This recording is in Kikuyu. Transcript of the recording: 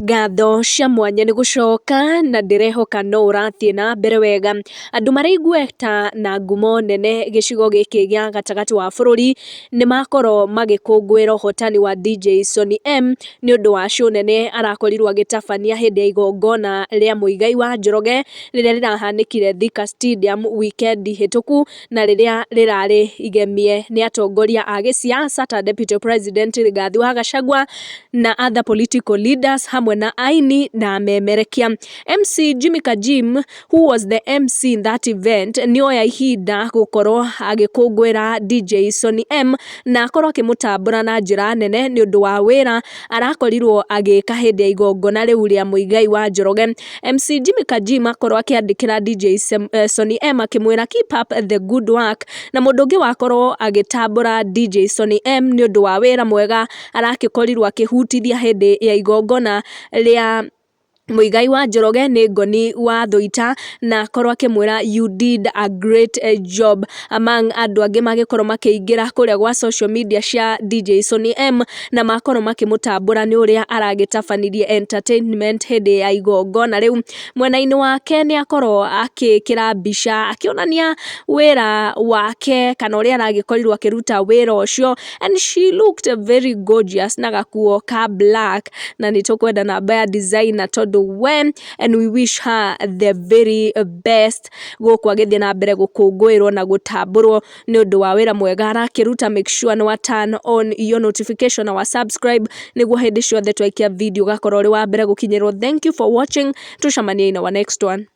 Ngatho cia mwanya nĩ gũcoka na ndĩrehoka no ũrathiĩ na mbere wega. Andũ marĩ igweta na ngumo nene gĩcigo gĩkĩ gĩa gatagatĩ wa bũrũri, nĩ makorwo magĩkũngũĩra ũhotani wa DJ Sonny M, nĩ ũndũ wa show nene arakorirwo agĩtabania hĩndĩ ya igongona rĩa Muigai wa Njoroge, rĩrĩa rĩrahanĩkire Thika Stadium weekend hĩtũku, na rĩrĩa rĩrarĩ igemie nĩ atongoria a gĩsiasa ta Deputy President Rigathi wa Gachagua na other political leaders, hamwe na aini na amemerekia. MC Jimmy Kajim, who was the MC in that event, nĩ oya ihinda gũkorwo agĩkũngũĩra DJ Sonny M na akorwo akĩmũtambũra na njĩra nene nĩ ũndũ wa wĩra arakorirwo agĩka hĩndĩ ya igongona rĩu rĩa Muigai wa Njoroge. MC Jimmy Kajim akorwo akĩandĩkĩra DJ Sonny M akĩmwĩra, "Keep up the good work." Na mũndũ ũngĩ wakorwo agĩtambũra DJ Sonny M nĩ ũndũ wa wĩra mwega arakĩkorirwo akĩhutithia hĩndĩ ya igongona rĩa Muigai wa Njoroge nĩ Ngoni wa Thũita, na akorwo akĩmwĩra, "You did a great job." Among andũ angĩ magĩkorwo makĩingĩra kũrĩa gwa social media cia DJ Sonny M na makorwo makĩmũtambũra nĩ ũrĩa aragĩtabanirie entertainment hĩndĩ ya igongona rĩu. Mwena-inĩ wake nĩ akorwo akĩkĩra mbica akĩonania wĩra wake kana ũrĩa aragĩkorirwo akĩruta wĩra ũcio, and she looked very gorgeous na gakuo ka black, na nĩ tũkwenda namba ya designer tondũ we, and we wish her the very best gũkũ agĩthiĩ na mbere gũkũngũĩrwo na gũtambũrwo nĩ ũndũ wa wĩra mwega arakĩruta. Make sure nĩ wa turn on your notification na wa subscribe nĩguo hĩndĩ ciothe twaikia video ũgakorwo ũrĩ wa mbere gũkinyĩrwo. Thank you for watching. Tucemanie in our next one.